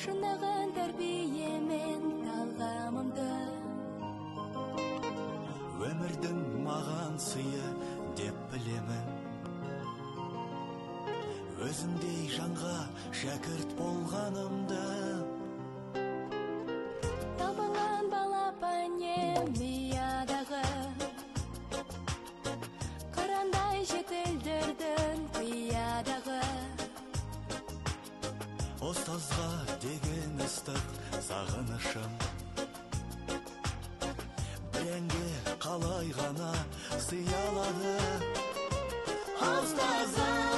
Шынығын тәрбиемен талғамымды. Өмірдің маған сыйы деп білемін. Өзіңдей жанға шәкірт болғанымды. Талпынған балапан ұядағы, қырандай жетілдірдің қиядағы. Ұстазға деген ыстық сағынышым бір әнге қалай ғана сыя алады. Ұстазым!